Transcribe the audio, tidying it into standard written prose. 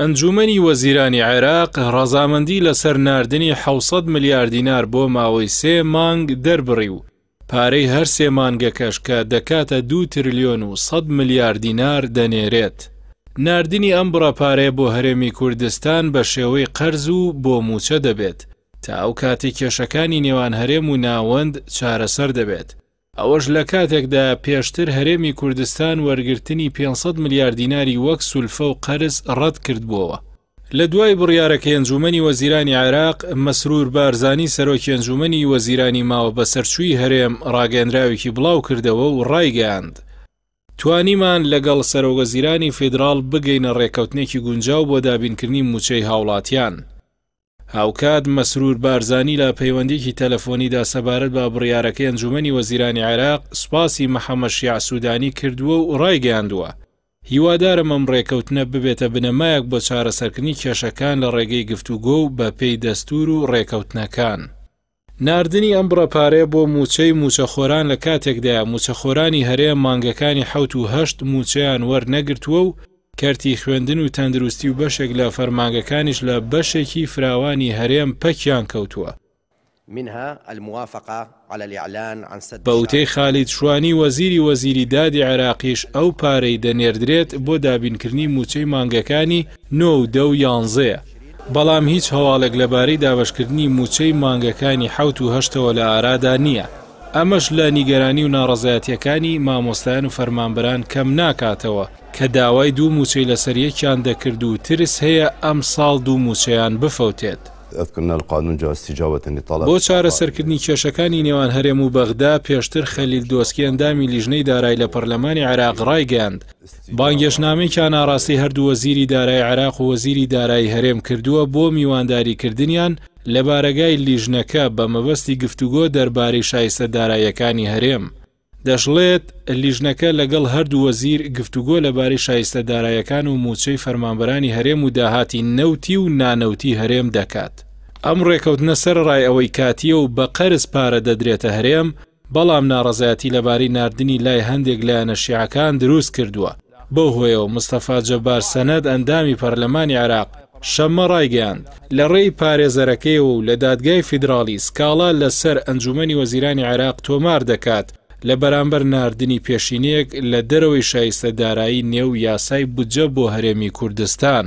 ئەنجوومەنی وەزیرانی عێراق ڕەزامەندی لەسەر ناردنی 700 ملیار دینار بۆ ماوەی سێ مانگ دەربڕی و پارەی هەر سێ مانگەکەش کە دەکاتە 2 ترلیۆن و 100 ملیار دینار دەنێرێت. ناردنی ئەم بڕە پارەیە بۆ هەرێمی کوردستان بە شێوەی قەرز و بۆ مووچە دەبێت تا ئەو کاتەی کێشەکانی نێوان هەرێم و ناوەند چارەسەر دەبێت. ئەوەش لە کاتێکدا پێشتر هەرێمی کوردستان وەرگرتنی 500 ملیار دیناری وەک سولفە و قەرز ڕەت کردبووەوە. لە دوای بڕیارەکەی ئەنجوومەنی وەزیرانی عێراق، مەسرور بارزانی سەرۆکی ئەنجوومەنی وەزیرانی ماوە بەسەرچووی هەرێم ڕاگەیەندراوێکی بڵاو کردەوە و ڕایگەیاند، توانیمان لەگەڵ سەرۆکوەزیرانی فیدراڵ بگەینە ڕێککەوتنێکی گونجاو بۆ دابینکردنی مووچەی هاوڵاتیان. هاوکات مەسرور بارزانی لە پەیوەندییەکی تەلەفۆنیدا سەبارەت بە بڕیارەکەی ئەنجوومەنی وەزیرانی عێراق سوپاسی محەمەد شیاع سوودانی کردووە و ڕایگەیاندووە، هیوادارم ئەم ڕێککەوتنە ببێتە بنەمایەک بۆ چارەسەرکردنی کێشەکان لە ڕێگەی گفتوگۆ و بەپێی دەستوور و ڕێککەوتنەکان. ناردنی ئەم بڕە پارەیە بۆ مووچەی مووچەخۆران لە کاتێکدایە مووچەخۆرانی هەرێم مانگەکانی حەوت و هەشت مووچەیان وەرنەگرتووە و کەرتی خوێندن و تەندروستی و بەشێک لە فەرمانگەکانیش لە بەشێکی فراوانی هەرێم پەکیان کەوتووە. بە وتەی خالید شوانی وەزیری وەزیری دادی عێراقیش ئەو پارەی دەنێردرێت بۆ دابینکردنی مووچەی مانگەکانی نۆ و دە و یانزەیە، بەڵام هیچ هەواڵێک لەبارەی دابەشکردنی مووچەی مانگەکانی حەوت و هەشتەوە لە ئارادا نییە، ئەمەش لە نیگەرانی و ناڕەزایەتییەکانی مامۆستایان و فەرمانبەران کەم ناکاتەوە کە داوای دوو مووچەی لەسەر یەکیان دەکرد و ترس هەیە ئەمساڵ دوو مووچەیان بفەوتێت. بۆ چارەسەرکردنی کێشەکانی نێوان هەرێم و بەغدا، پێشتر خەلیل دۆسکی ئەندامی لیژنەی دارای لە پەرلەمانی عێراق ڕایگەیاند، بانگێشتنامەیەکیان ئاڕاستەی هەردوو وەزیری دارایی عێراق و وەزیری دارایی هەرێم کردووە بۆ میوانداریکردنیان لە بارەگای لیژنەکە بە مەبەستی گفتوگۆ دەربارەی شایستە داراییەکانی هەرێم. دەشڵێت، لیژنەکە لەگەڵ هەردوو وەزیر گفتوگۆ لەبارەی شایستە داراییەکان و مووچەی فەرمانبەرانی هەرێم و داهاتی نەوتی و نانەوتی هەرێم دەکات. ئەم ڕێکەوتنە سەرەڕای ئەوەی کاتییە و بە قەرز پارە دەدرێتە هەرێم، بەڵام ناڕەزایەتی لەبارەی ناردنی لای هەندێک لایەنە شیعەکان دروست کردووە، بەو هۆیەوە مستەفا جەبار سەنەد ئەندامی پەرلەمانی عێراق شەممە ڕایگەیاند، لە ڕێی پارێزەرەکەیەوە و لە دادگای فیدراڵی سکاڵا لەسەر ئەنجومەنی وەزیرانی عێراق تۆمار دەکات لە بەرامبەر ناردنی پێشینەیەک لە دەرەوەی شایستە دارایی نێو یاسای بودجە بۆ هەرێمی کوردستان.